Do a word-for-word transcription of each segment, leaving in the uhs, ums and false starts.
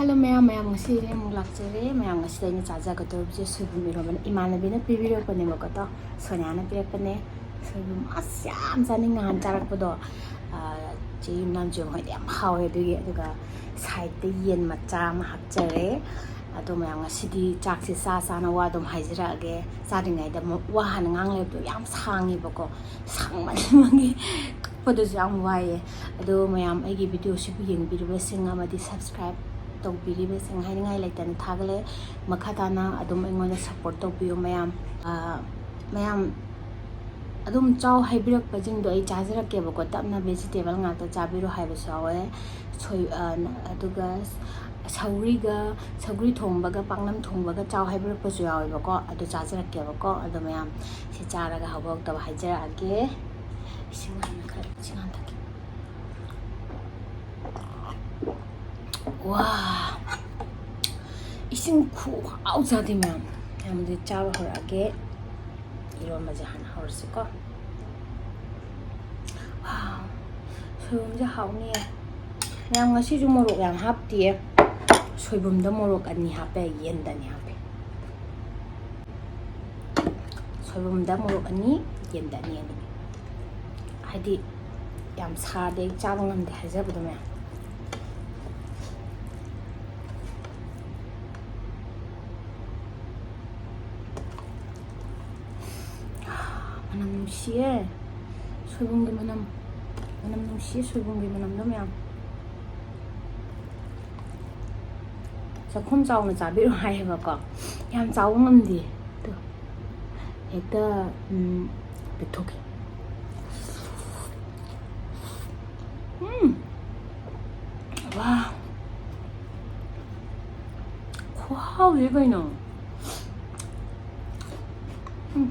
Hello ꯃꯌꯥꯝ, ꯃꯌꯥꯝ ꯉꯁꯤꯗꯤ ꯑꯃꯨꯛ ꯂꯥꯛꯆꯔꯦ꯫ ꯃꯌꯥꯝ ꯉꯁꯤꯗꯤ ꯑꯩꯅ ꯆꯥꯖꯒꯗꯧꯔꯤꯕꯁꯦ ꯁꯣꯏꯕꯨꯝ ꯏꯔꯣꯝꯕꯅꯤ꯫ ꯏꯃꯥꯟꯅꯕꯤꯅ ꯄꯤꯕꯤꯔꯛꯄꯅꯦꯕꯀꯣ, ꯇꯣ ꯁꯣꯅꯤꯌꯥꯅ ꯄꯤꯔꯛꯄꯅꯦ꯫ ꯁꯣꯏꯕꯨꯝ ꯑꯁ ꯌꯥꯝ ꯆꯥꯅꯤꯡ ꯅꯍꯥꯟ ꯆꯥꯔꯛꯄꯗꯣ, ꯑꯥ, ꯆꯦ ꯌꯨꯝꯅꯥꯝ ꯆꯦ ꯍꯣꯏꯗꯤ ꯌꯥꯝ ꯍꯥꯎꯋꯦ ꯑꯗꯨꯒꯤ꯫ ꯑꯗꯨꯒ ꯁꯥꯏꯠꯇ ꯌꯦꯟ ꯃꯆꯥ ꯑꯃ ꯍꯥꯞꯆꯔꯦ꯫ ꯑꯗꯣ ꯃꯌꯥꯝ ꯉꯁꯤꯗꯤ ꯆꯥꯛꯁꯦ ꯆꯥ ꯆꯥꯅ ꯋꯥ ꯑꯗꯨꯝ ꯍꯥꯏꯖꯔꯛꯑꯒꯦ꯫ ꯆꯥꯗ꯭ꯔꯤꯉꯩꯗ ꯃ-, ꯋꯥ ꯍꯥꯟꯅ ꯉꯥꯡ ꯂꯩꯕꯗꯣ ꯌꯥꯝ ꯁꯥꯡꯉꯦꯕꯀꯣ, ꯁꯥꯡꯃꯟꯕꯒꯤ ꯀꯛꯄꯗꯁꯨ ꯌꯥꯝ ꯋꯥꯏꯌꯦ꯫ ꯑꯗꯣ ꯃꯌꯥꯝ ꯑꯩꯒꯤ ꯚꯤꯗꯤꯑꯣꯁꯤꯕꯨ ꯌꯦꯡꯕꯤꯔꯤꯕꯁꯤꯡ ꯑꯃꯗꯤ subscribe ꯇꯧꯕꯤꯔꯤꯕꯁꯤꯡ ꯍꯥꯏꯅꯤꯡꯉꯥꯏ ꯂꯩꯇꯅ ꯊꯥꯒꯠꯂꯦ꯫ ꯃꯈꯥ ꯇꯥꯅ ꯑꯗꯨꯝ ꯑꯩꯉꯣꯟꯗ support ꯇꯧꯕꯤꯌꯨ ꯃꯌꯥꯝ꯫ ꯑꯥ, ꯃꯌꯥꯝ ꯑꯗꯨꯝ ꯆꯥꯎ ꯍꯥꯏꯕꯤꯔꯛꯄꯁꯤꯡꯗꯣ ꯑꯩ ꯆꯥꯖꯔꯛꯀꯦꯕꯀꯣ꯫ ꯇꯞꯅ vegetable ꯉꯥꯛꯇ ꯆꯥꯕꯤꯔꯣ ꯍꯥꯏꯕꯁꯨ ꯌꯥꯎꯋꯦ꯫ ꯁꯣꯏ-, ꯑ, ꯅ-, ꯑꯗꯨꯒ ꯁꯧꯒ꯭ꯔꯤꯒ, ꯁꯧꯒ꯭ꯔꯤ ꯊꯣꯡꯕꯒ ꯄꯥꯛꯅꯝ ꯊꯣꯡꯕꯒ ꯆꯥꯎ ꯍꯥꯏꯕꯤꯔꯛꯄꯁꯨ ꯌꯥꯎꯋꯦꯕꯀꯣ꯫ ꯑꯗꯨ ꯆꯥꯖꯔꯛꯀꯦꯕꯀꯣ꯫ ꯑꯗꯣ ꯃꯌꯥꯝ ꯁꯤ ꯆꯥꯔꯒ ꯍꯧꯕ ꯍꯧꯇꯕ ꯍꯥꯏꯖꯔꯛꯑꯒꯦ꯫ ꯏꯁꯤꯡ ꯍꯥꯟꯅ ꯈꯔ, ꯏꯁꯤꯡ ꯍꯥꯟꯅ ꯊꯛꯀꯦ꯫ ꯋꯥ, ꯏꯁꯤꯡ ꯈꯨꯍꯥꯎ ꯆꯥꯗꯦ ꯃꯌꯥꯝ꯫ ꯃꯌꯥꯝꯗꯤ ꯆꯥꯕ ꯍꯧꯔꯛꯑꯒꯦ꯫ ꯏꯔꯣꯟꯕꯁꯦ ꯍꯥꯟꯅ ꯍꯧꯔꯁꯤꯀꯣ꯫ ꯋꯥ, ꯁꯣꯏꯕꯨꯝꯁꯦ ꯍꯥꯎꯅꯤꯌꯦ꯫ ꯃꯌꯥꯝ ꯉꯁꯤꯁꯨ ꯃꯣꯔꯣꯛ ꯌꯥꯝ ꯍꯥꯞꯇꯤꯌꯦ꯫ ꯁꯣꯏꯕꯨꯝꯗ ꯃꯣꯔꯣꯛ ꯑꯅꯤ ꯍꯥꯞꯄꯦ, ꯌꯦꯟꯗ ꯑꯅꯤ ꯍꯥꯞꯄꯦ꯫ ꯁꯣꯏꯕꯨꯝꯗ ꯃꯣꯔꯣꯛ ꯑꯅꯤ, ꯌꯦꯟꯗ ꯑꯅꯤ ꯑꯅꯤ꯫ ꯍꯥꯏꯗꯤ ꯌꯥꯝ ꯁꯥꯗꯦ, ꯑꯩ ꯆꯥꯕ ꯉꯝꯗꯦ ꯍꯥꯏꯖꯕꯗꯣ ꯃꯌꯥꯝ꯫ ꯃꯅꯝ ꯅꯨꯡꯁꯤꯌꯦ꯫ ꯁꯣꯏꯕꯨꯝꯒꯤ ꯃꯅꯝ, ꯃꯅꯝ ꯅꯨꯡꯁꯤꯌꯦ ꯁꯣꯏꯕꯨꯝꯒꯤ ꯃꯅꯝꯗꯣ ꯃꯌꯥꯝ꯫ ꯆꯥꯛꯈꯨꯝ ꯆꯥꯎꯅ ꯆꯥꯕꯤꯔꯣ ꯍꯥꯏꯌꯦꯕꯀꯣ꯫ ꯌꯥꯝ ꯆꯥꯎꯕ ꯉꯝꯗꯦ꯫ ꯑꯗꯣ ꯍꯦꯛꯇ, ꯎꯝ, ꯄꯤꯊꯣꯛꯀꯦ꯫ ꯎꯝ꯫ ꯋꯥ꯫ ꯈꯨꯍꯥꯎꯁꯦ ꯀꯩꯅꯣ꯫ ꯎꯝ꯫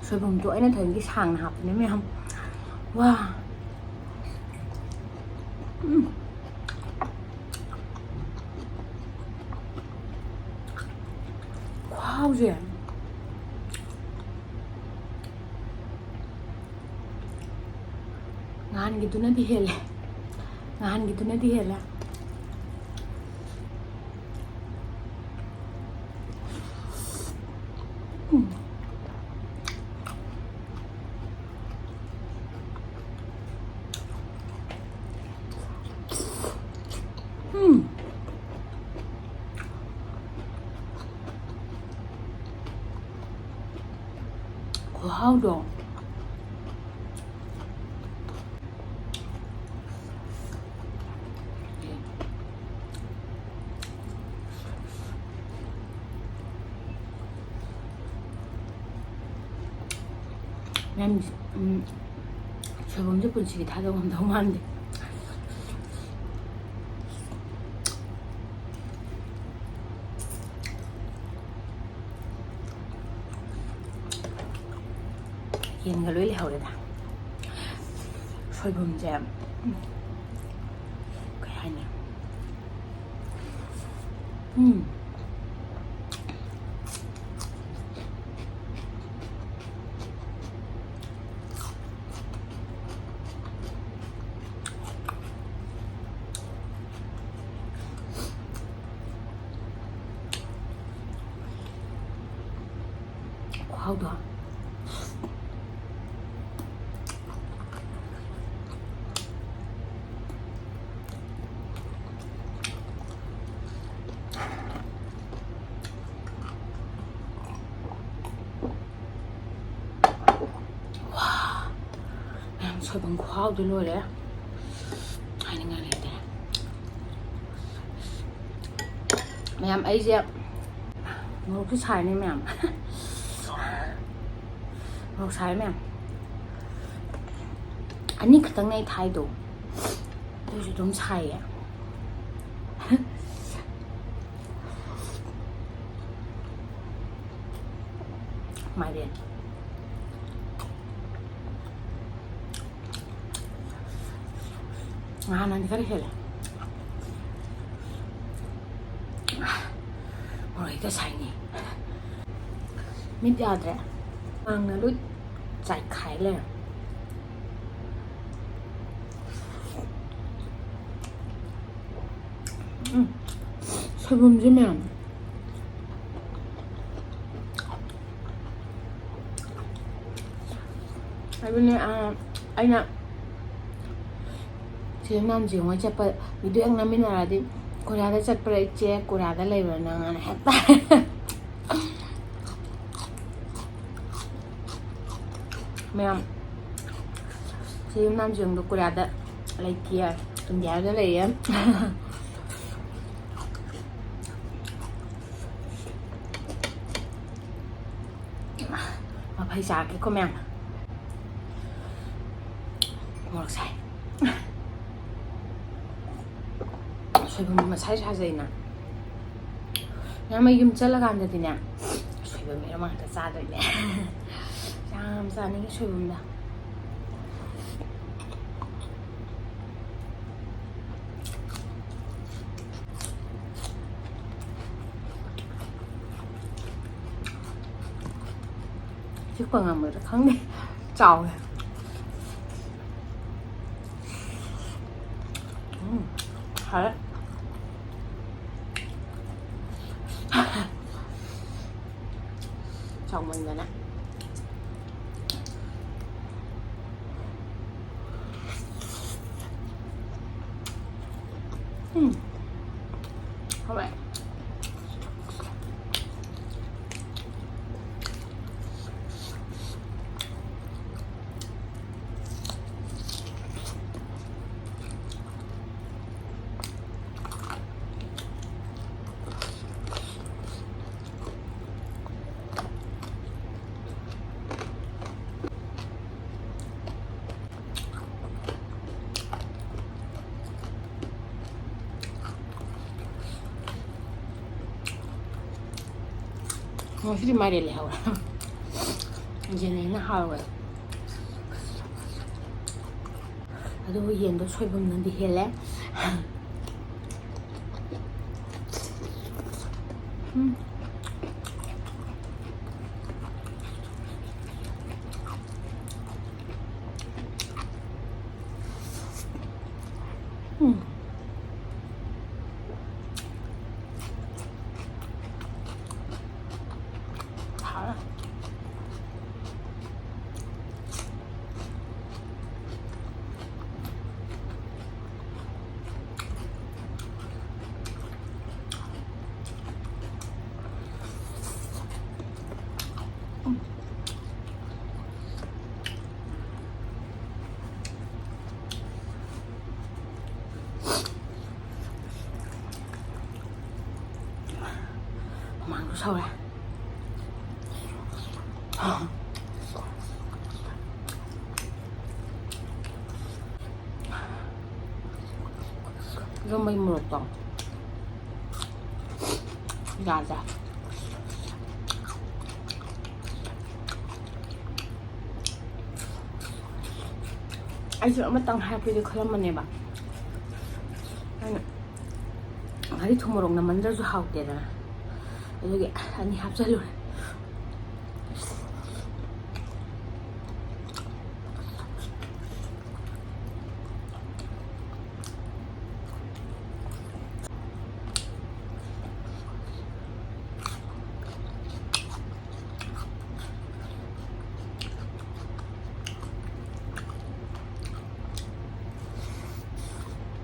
ꯁꯣꯏꯕꯨꯝꯗꯣ ꯑꯩꯅ ꯊꯑꯣꯏꯒꯤ ꯁꯥꯡꯅ ꯍꯥꯞꯄꯅꯦ ꯃꯌꯥꯝ꯫ ꯋꯥ꯫ ꯎꯝ꯫ ꯈꯨꯍꯥꯎꯁꯦ꯫ ꯅꯍꯥꯟꯒꯤꯗꯨꯅꯗꯤ ꯍꯦꯜꯂꯦ꯫ ꯅꯍꯥꯟꯒꯤꯗꯨꯅꯗꯤ ꯍꯦꯜꯂꯦ꯫ ꯎꯝ꯫ ꯎꯝ꯫ ꯈꯨꯍꯥꯎꯗꯣ꯫ ꯃꯌꯥꯝ, ꯎꯝ, ꯁꯣꯏꯕꯨꯝꯁꯦ ꯄꯨꯟꯁꯤꯒꯤ ꯊꯥꯗꯣꯛ ꯉꯝꯗꯧ ꯃꯥꯟꯗꯦ꯫ ꯌꯦꯟꯒ ꯂꯣꯏ ꯂꯩꯍꯧꯔꯦꯗ꯫ ꯁꯣꯏꯕꯨꯝꯁꯦ, ꯎꯝ, ꯀꯩ ꯍꯥꯏꯅꯤ? ꯎꯝ꯫ ꯈꯨꯍꯥꯎꯗꯣ꯫ ꯋꯥ! ꯃꯌꯥꯝ, ꯁꯣꯏꯕꯨꯝ ꯈꯨꯍꯥꯎꯗꯤ ꯂꯣꯏꯔꯦ꯫ ꯍꯥꯏꯅꯤꯡꯉꯥꯏ ꯂꯩꯇꯦ꯫ ꯃꯌꯥꯝ, ꯑꯩꯁꯦ ꯃꯣꯔꯣꯛꯁꯨ ꯁꯥꯔꯅꯤ ꯃꯌꯥꯝ꯫ ꯃꯣꯔꯣꯛ ꯁꯥꯔꯦ ꯃꯌꯥꯝ꯫ ꯑꯅꯤ ꯈꯛꯇꯪꯅꯦ ꯑꯩ ꯊꯥꯏꯗꯣ꯫ ꯑꯗꯨꯁꯨ ꯑꯗꯨꯝ ꯁꯥꯏꯌꯦ꯫ ꯃꯥꯏꯔꯦꯟ꯫ ꯉꯍꯥꯟꯅꯗꯤ ꯈꯔ ꯍꯦꯜꯂꯦ꯫ ꯃꯣꯔꯣꯛ ꯍꯦꯛꯇ ꯁꯥꯏꯅꯦ꯫ ꯃꯤꯠ ꯌꯥꯗ꯭ꯔꯦ꯫ ꯀꯥꯡꯅ ꯂꯣꯏ ꯆꯥꯏꯈꯥꯏ ꯂꯩꯔꯝꯃꯦ꯫ ꯎꯝ, ꯁꯣꯏꯕꯨꯝꯁꯦ ꯃꯌꯥꯝ꯫ ꯑꯗꯨꯅꯦ, ꯑ, ꯑꯩꯅ ꯆꯦ ꯅꯥꯝꯖꯦꯡ ꯍꯣꯏ ꯆꯠꯄ video ꯍꯦꯛ ꯅꯝꯃꯤꯟꯅꯔꯗꯤ, "ꯀꯣꯔꯤꯌꯥꯗ ꯆꯠꯄ꯭ꯔꯥ ꯏꯆꯦ? ꯀꯣꯔꯤꯌꯥꯗ ꯂꯩꯕ꯭ꯔꯥ ꯅꯪ?" ꯑꯅ ꯍꯦꯛꯇ꯫ ꯃꯌꯥꯝ, ꯆꯦ ꯅꯥꯝꯖꯦꯡꯗꯣ ꯀꯣꯔꯤꯌꯥꯗ ꯂꯩꯇꯤꯌꯦ, ꯏꯟꯗꯤꯌꯥꯗ ꯂꯩꯌꯦ꯫ ꯃꯐꯩ ꯆꯥꯒꯦꯀꯣ ꯃꯌꯥꯝ꯫ ꯃꯣꯔꯣꯛ ꯁꯥꯏ꯫ ꯁꯣꯏꯕꯨꯝ ꯃꯁꯥꯏ ꯁꯥꯖꯩꯅ꯫ ꯃꯌꯥꯝ, ꯑꯩ ꯌꯨꯝ ꯆꯠꯂꯀꯥꯟꯗꯗꯤꯅꯦ, ꯁꯣꯏꯕꯨꯝ ꯏꯔꯣꯝꯕ ꯉꯥꯛꯇ ꯆꯥꯗꯣꯏꯅꯦ꯫ ꯌꯥꯝ ꯆꯥꯅꯤꯡꯉꯤ ꯁꯣꯏꯕꯨꯝꯗꯣ꯫ ꯆꯤꯛꯄ ꯉꯝꯒꯗ꯭ꯔꯥ ꯈꯪꯗꯦ꯫ ꯆꯥꯎꯋꯦ꯫ ꯎꯝ, ꯍꯥꯎꯔꯦ꯫ ꯆꯥꯎꯃꯟꯗꯅ꯫ ꯎꯝ꯫ ꯍꯥꯎꯔꯦ꯫ ꯉꯁꯤꯗꯤ ꯃꯥꯏꯔꯦꯟ ꯂꯩꯍꯧꯋꯦ꯫ ꯌꯦꯟꯅ ꯍꯦꯟꯅ ꯍꯥꯎꯋꯦ꯫ ꯑꯗꯨꯕꯨ ꯌꯦꯟꯗꯣ ꯁꯣꯏꯕꯨꯝꯅꯗꯤ ꯍꯦꯜꯂꯦ꯫ ꯎꯝ꯫ ꯎꯝ꯫ ꯁꯧꯔꯦ꯫ ꯂꯣꯝꯕꯩ ꯃꯣꯔꯣꯛꯇꯣ ꯌꯥꯗ꯭ꯔꯦ꯫ ꯑꯩꯁꯨ ꯑꯃꯇꯪ ꯍꯥꯏꯔꯛꯀꯦꯗꯤ ꯈꯜꯂꯝꯕꯅꯦꯕ꯫ ꯑꯩꯅ ꯉꯥꯔꯤ ꯊꯨꯝ ꯃꯣꯔꯣꯛ ꯅꯝꯃꯟꯗ꯭ꯔꯁꯨ ꯍꯥꯎꯇꯦꯗꯅ, ꯑꯗꯨꯒꯤ ꯑꯅꯤ ꯍꯥꯞꯆꯜꯂꯨꯔꯦ꯫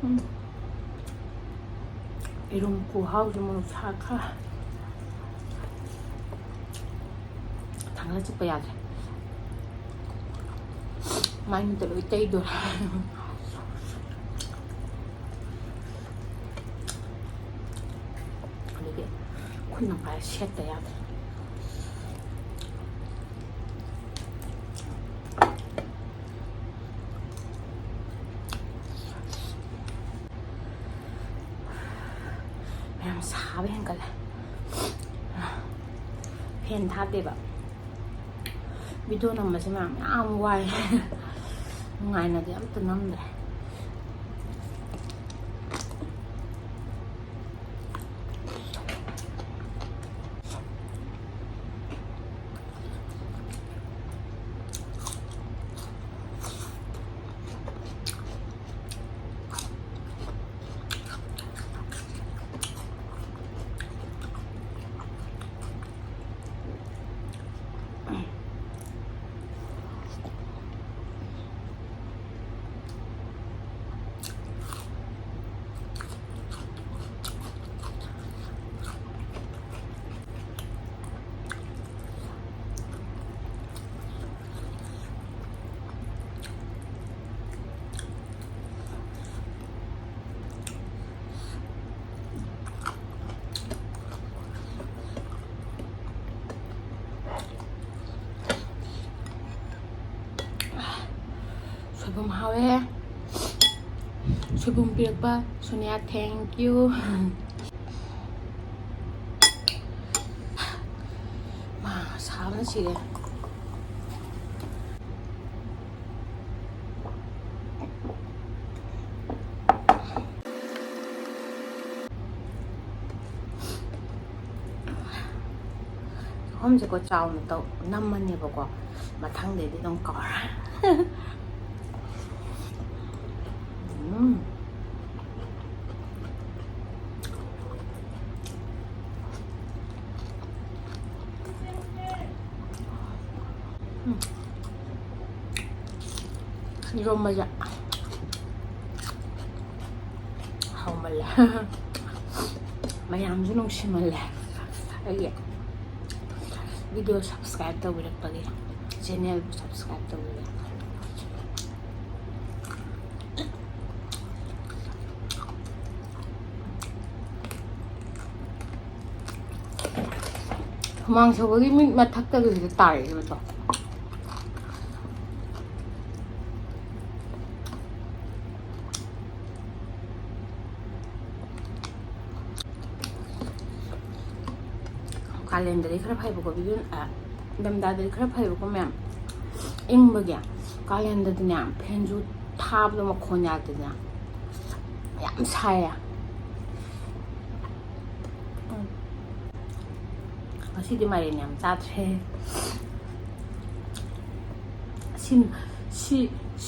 ꯎꯝ꯫ ꯌꯦꯔꯨꯝ ꯈꯨꯍꯥꯎꯁꯦ ꯃꯣꯔꯣꯛ ꯁꯥꯈ꯭ꯔ ꯊꯥꯡꯒꯠꯂ ꯆꯤꯛꯄ ꯌꯥꯗ꯭ꯔꯦ꯫ ꯃꯥꯏ ꯃꯤꯠꯇ ꯂꯣꯏ ꯇꯩꯗꯣꯔꯦ꯫ ꯑꯗꯨꯒꯤ ꯈꯨꯠꯅ ꯄꯥꯏꯔ ꯁꯦꯠꯇ ꯌꯥꯗ꯭ꯔꯦ꯫ ꯃꯌꯥꯝ ꯁꯥꯕ ꯍꯦꯟꯒꯠꯂꯦ꯫ ꯐꯦꯟ ꯊꯥꯗꯦꯕ꯫ ꯚꯤꯗꯤꯑꯣ ꯅꯝꯕꯁꯦ ꯃꯌꯥꯝ ꯌꯥꯝ ꯋꯥꯏ꯫ ꯅꯨꯡꯉꯥꯏꯅꯗꯤ ꯑꯝꯇ ꯅꯝꯗ꯭ꯔꯦ꯫ ꯂꯣꯏꯔꯦ꯫ ꯁꯣꯏꯕꯨꯝ ꯄꯤꯔꯛꯄ ꯁꯣꯅꯤꯌꯥ, thank you꯫ ꯃꯥ ꯁꯥꯕꯅ ꯁꯤꯔꯦ꯫ ꯆꯥꯛꯈꯨꯝꯁꯦꯀꯣ ꯆꯥꯎꯅ ꯇꯧ ꯅꯝꯃꯅꯦꯕꯀꯣ, ꯃꯊꯪꯗꯩꯗꯤ ꯑꯗꯨꯝ ꯀꯧꯔꯦ꯫ ꯎꯝ꯫ ꯎꯝ꯫ ꯏꯔꯣꯝꯕꯁꯦ ꯍꯥꯎꯃꯜꯂꯦ꯫ ꯃꯌꯥꯝꯁꯨ ꯅꯨꯡꯁꯤꯃꯜꯂꯦ꯫ ꯑꯩꯒꯤ video subscribe ꯇꯧꯕꯤꯔꯛꯄꯒꯤ, channel subscribe ꯇꯧꯕꯤꯔꯛꯄꯒꯤ꯫ ꯍꯨꯃꯥꯡ ꯁꯧꯕꯒꯤ ꯃꯤꯠ ꯃꯊꯛꯇꯒꯤꯁꯤꯗ ꯇꯥꯔꯛꯏꯕꯗꯣ꯫ ꯀꯥꯂꯦꯟꯗꯗꯤ ꯈꯔ ꯐꯩꯕꯀꯣ, ꯏꯪꯊꯝꯊꯥꯗꯗꯤ ꯈꯔ ꯐꯩꯕꯀꯣ ꯃꯌꯥꯝ, ꯏꯪꯕꯒꯤ꯫ ꯀꯥꯂꯦꯟꯗꯗꯤꯅꯦ ꯐꯦꯟꯁꯨ ꯊꯥꯕꯗꯣ ꯃꯈꯣꯟ ꯌꯥꯗꯦꯗꯅ, ꯌꯥꯝ ꯁꯥꯏꯌꯦ꯫ ꯎꯝ꯫ ꯉꯁꯤꯗꯤ ꯃꯥꯏꯔꯦꯟ ꯌꯥꯝ ꯆꯥꯗ꯭ꯔꯦ꯫ ꯁꯤ, ꯁꯤ,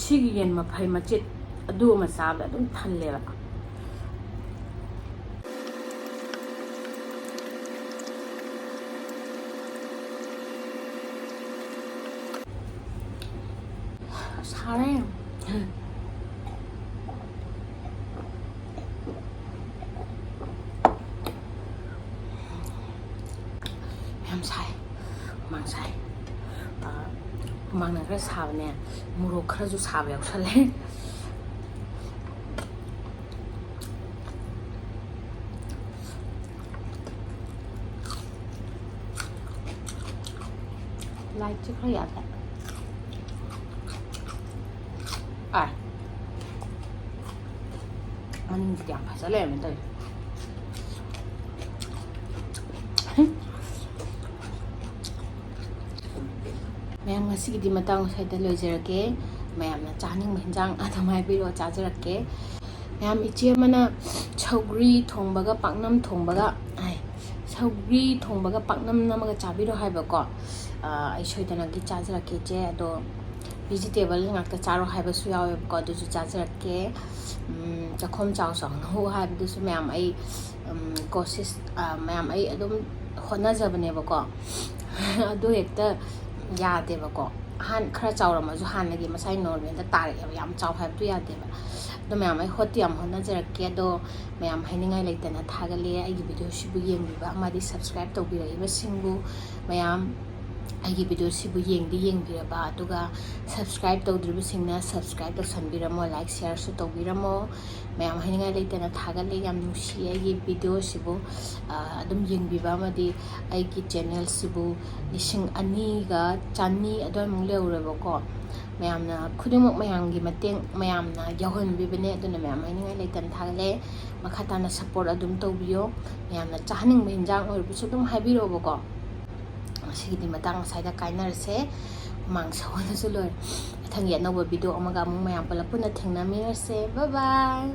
ꯁꯤꯒꯤ ꯌꯦꯟ ꯃꯐꯩ ꯃꯆꯦꯠ ꯑꯗꯨ ꯑꯃ ꯆꯥꯕꯗ ꯑꯗꯨꯝ ꯊꯜꯂꯦꯕ꯫ ꯁꯥꯔꯦ꯫ ꯌꯥꯝ ꯁꯥꯏ꯫ ꯍꯨꯃꯥꯡ ꯁꯥꯏ꯫ ꯑ, ꯍꯨꯃꯥꯡꯅ ꯈꯔ ꯁꯥꯕꯅꯦ꯫ ꯃꯣꯔꯣꯛ ꯈꯔꯁꯨ ꯁꯥꯕ ꯌꯥꯎꯁꯜꯂꯦ꯫ Lightꯁꯦ ꯈꯔ ꯌꯥꯗ꯭ꯔꯦ꯫ ꯑꯥ꯫ ꯃꯅꯤꯡꯁꯤꯗꯤ ꯌꯥꯝ ꯐꯖ ꯂꯩꯔꯝꯃꯦ ꯇꯧꯔꯤꯁꯦ꯫ ꯃꯌꯥꯝ, ꯉꯁꯤꯒꯤꯗꯤ ꯃꯇꯥꯡ ꯑꯁꯤꯗ ꯂꯣꯏꯖꯔꯒꯦ꯫ ꯃꯌꯥꯝꯅ ꯆꯥꯅꯤꯡꯕ ꯍꯤꯟꯖꯥꯡ ꯑꯗꯨꯝ ꯍꯥꯏꯕꯤꯔꯛꯑꯣ, ꯆꯥꯖꯔꯛꯀꯦ꯫ ꯃꯌꯥꯝ, ꯏꯆꯦ ꯑꯃꯅ ꯁꯧꯒ꯭ꯔꯤ ꯊꯣꯡꯕꯒ ꯄꯥꯛꯅꯝ ꯊꯣꯡꯕꯒ, ꯑꯥꯏ, ꯁꯧꯒ꯭ꯔꯤ ꯊꯣꯡꯕꯒ ꯄꯥꯛꯅꯝ ꯑꯃꯒ ꯆꯥꯕꯤꯔꯣ ꯍꯥꯏꯕꯀꯣ꯫ ꯑꯥ, ꯑꯩ ꯁꯣꯏꯗꯅꯒꯤ ꯆꯥꯖꯔꯛꯀꯦ, ꯏꯆꯦ꯫ ꯑꯗꯣ vegetable ꯉꯥꯛꯇ ꯆꯥꯔꯣ ꯍꯥꯏꯕꯁꯨ ꯌꯥꯎꯋꯦꯕꯀꯣ, ꯑꯗꯨꯁꯨ ꯆꯥꯖꯔꯛꯀꯦ꯫ ꯎꯝ, ꯆꯥꯛꯈꯣꯝ ꯆꯥꯎ ꯆꯥꯎꯅ ꯍꯨ ꯍꯥꯏꯕꯗꯨꯁꯨ ꯃꯌꯥꯝ ꯑꯩ, ꯎꯝ, ꯀꯣꯁꯤꯁ, ꯑ, ꯃꯌꯥꯝ ꯑꯩ ꯑꯗꯨꯝ ꯍꯣꯠꯅꯖꯕꯅꯦꯕꯀꯣ꯫ ꯑꯗꯨ ꯍꯦꯛꯇ ꯌꯥꯗꯦꯕꯀꯣ꯫ ꯑꯍꯥꯟ ꯈꯔ ꯆꯥꯎꯔꯝꯃꯁꯨ ꯍꯥꯟꯅꯒꯤ ꯃꯁꯥꯏ normalꯗ ꯇꯥꯔꯛꯑꯦꯕ, ꯌꯥꯝ ꯆꯥꯎ ꯍꯥꯏꯕꯗꯨ ꯌꯥꯗꯦꯕ꯫ ꯑꯗꯣ ꯃꯌꯥꯝ, ꯑꯩ ꯍꯣꯠꯇꯤ ꯌꯥꯝ ꯍꯣꯠꯅꯖꯔꯛꯀꯦ꯫ ꯑꯗꯣ ꯃꯌꯥꯝ, ꯍꯥꯏꯅꯤꯡꯉꯥꯏ ꯂꯩꯇꯅ ꯊꯥꯒꯠꯂꯦ ꯑꯩꯒꯤ videoꯁꯤꯕꯨ ꯌꯦꯡꯕꯤꯕ ꯑꯃꯗꯤ subscribe ꯇꯧꯕꯤꯔꯛꯏꯕꯁꯤꯡꯕꯨ꯫ ꯃꯌꯥꯝ, ꯑꯩꯒꯤ videoꯁꯤꯕꯨ ꯌꯦꯡꯗꯤ ꯌꯦꯡꯕꯤꯔꯕ, ꯑꯗꯨꯒ subscribe ꯇꯧꯗ꯭ꯔꯤꯕꯁꯤꯡꯅ subscribe ꯇꯧꯁꯟꯕꯤꯔꯝꯃꯣ, like shareꯁꯨ ꯇꯧꯕꯤꯔꯝꯃꯣ꯫ ꯃꯌꯥꯝ, ꯍꯥꯏꯅꯤꯡꯉꯥꯏ ꯂꯩꯇꯅ ꯊꯥꯒꯠꯂꯦ, ꯌꯥꯝ ꯅꯨꯡꯁꯤꯌꯦ ꯑꯩꯒꯤ videoꯁꯤꯕꯨ, ꯑ, ꯑꯗꯨꯝ ꯌꯦꯡꯕꯤꯕ ꯑꯃꯗꯤ꯫ ꯑꯩꯒꯤ channelꯁꯤꯕꯨ ꯂꯤꯁꯤꯡ ꯑꯅꯤꯒ ꯆꯅꯤ ꯑꯗꯨꯋꯥꯏꯃꯨꯛ ꯂꯩꯍꯧꯔꯦꯕꯀꯣ꯫ ꯃꯌꯥꯝꯅ, ꯈꯨꯗꯤꯡꯃꯛ ꯃꯌꯥꯝꯒꯤ ꯃꯇꯦꯡ, ꯃꯌꯥꯝꯅ ꯌꯧꯍꯟꯕꯤꯕꯅꯦ꯫ ꯑꯗꯨꯅ ꯃꯌꯥꯝ, ꯍꯥꯏꯅꯤꯡꯉꯥꯏ ꯂꯩꯇꯅ ꯊꯥꯒꯠꯂꯦ꯫ ꯃꯈꯥ ꯇꯥꯅ support ꯑꯗꯨꯝ ꯇꯧꯕꯤꯌꯣ꯫ ꯃꯌꯥꯝꯅ ꯆꯥꯍꯟꯅꯤꯡꯕ ꯍꯤꯟꯖꯥꯡ ꯑꯣꯏꯔꯕꯁꯨ ꯑꯗꯨꯝ ꯍꯥꯏꯕꯤꯔꯛꯑꯣꯕꯀꯣ꯫ ꯉꯁꯤꯒꯤꯗꯤ ꯃꯇꯥꯡ ꯑꯁ꯭ꯋꯥꯏꯗ ꯀꯥꯏꯅꯔꯁꯦ꯫ ꯍꯨꯃꯥꯡ ꯁꯧꯕꯅꯁꯨ ꯂꯣꯏꯔꯦ꯫ ꯃꯊꯪꯒꯤ ꯑꯅꯧꯕ video ꯑꯃꯒ ꯑꯃꯨꯛ ꯃꯌꯥꯝ ꯄꯨꯂꯞ ꯄꯨꯟꯅ ꯊꯦꯡꯅꯃꯤꯟꯅꯔꯁꯦ꯫ Bye bye꯫